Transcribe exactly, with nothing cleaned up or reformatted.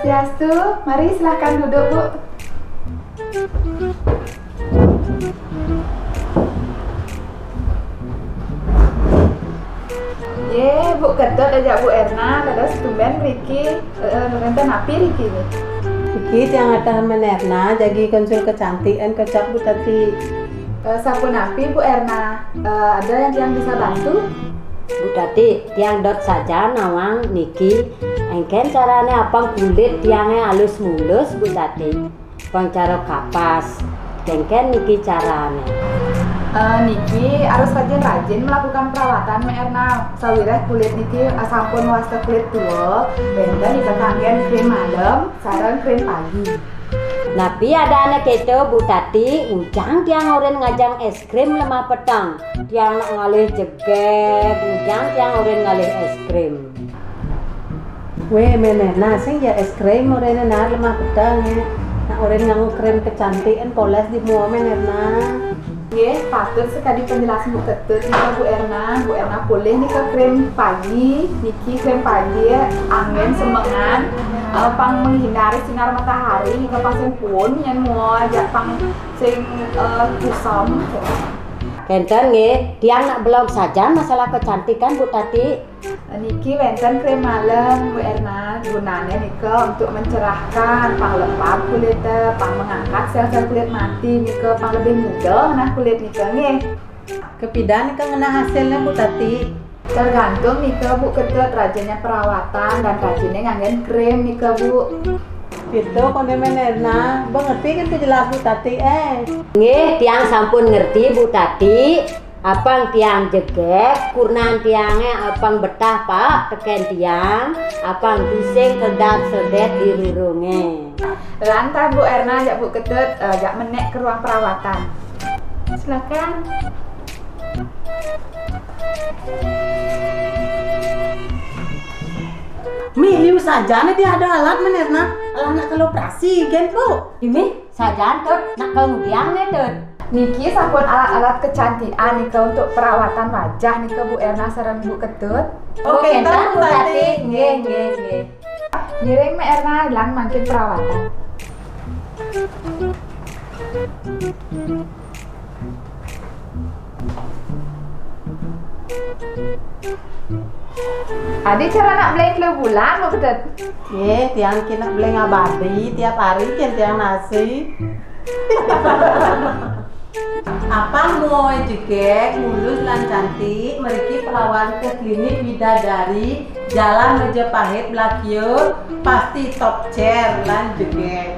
Swastiastu, mari silahkan duduk, Bu. Ye, Bu Ketut ajak Bu Erna, dados tumben mriki, eh, wénten napi riki niki? Niki tiang atur Men Erna, jagi konsul kecantikan kocap Bu Tati. Eh, sapunapi Bu Erna? Eh, ada yang tiang bisa bantu? Bu Tati, tiang dot saja nawang niki, éngkén carané apang kulit tiangé alus mulus, Bu Tati. Pang cara kapas. Éngkén niki carané? Eh, niki harus rajin-rajin melakukan perawatan, Mbak Erna. Sawiréh kulit niki, eh, sampun wasta kulit tua, wénten niki kanggén krim malem sareng krim pagi. Napi adané kéto, Bu Tati? Ngujang tiang orin ngajang és krim lemah peteng. Tiang nak ngalih jegég, ngujang tiang orin ngalih és krim. Wéh, Men Erna, sing ja és krim orin nar lemah peteng ya. Nak orin nganggo krim kecantikan polés di mua, Men Erna. Nggih, patut sakadi penjelasan Bu Ketut nika, Bu Erna. Bu Erna polih nika krim pagi, niki krim pagi ya, anggén semengan, eh, pang menghindari sinar matahari nika pang sing puun nyen mua, jak pang sing, eh, kusem. Kénten nggih, tiang nak belog saja masalah kecantikan, Bu Tati. Niki wénten krim malem, Bu Erna. Gunané nika untuk mencerahkan, pang lembab kulité, pang mengangkat sel-sel kulit mati nika, pang lebih muda ngenah kulit nika nggih. Kepidan nika ngenah hasilnya, Bu Tati? Tergantung nika, Bu Ketut, rajinnya perawatan dan rajinnya nganggén krim nika, Bu. Gitu, koné Men Erna. Mbok ngerti kan, jelas Bu Tati, eh. Nggih, tiang sampun ngerti, Bu Tati. Apang tiang jegég, kurnan tiangé apang betah, Pak, tekén tiang, apang tusing sedat-sedet di rurungé. Lantas Bu Erna jak Bu Ketut, eh, jak menék ke ruang perawatan. Silakan. Mi, liu saja né tiang ada alat Men Erna. Alah nak kal operasi, gén, Bu. Ih, Mi, saja Tut, nak kal ngudiang né, Tut. Niki sampun alat-alat kecantikan nika untuk perawatan wajah nika, Bu Erna sareng Bu Ketut. Oke, kénten, Bu Tati. Nggih, nggih, nggih. Ngiring, Mbak Erna, lan mangkin perawatan. Adi cara nak bléng telu bulan, Bu Ketut? Nggih, tiang ki nak bléng abadi, tiap hari kén tiang nasi. Apang muané jegég, mulus lan cantik, mriki perawatan ke klinik Widadari, Jalan Majapahit, Blak Kiur, pasti top chair lan jegég.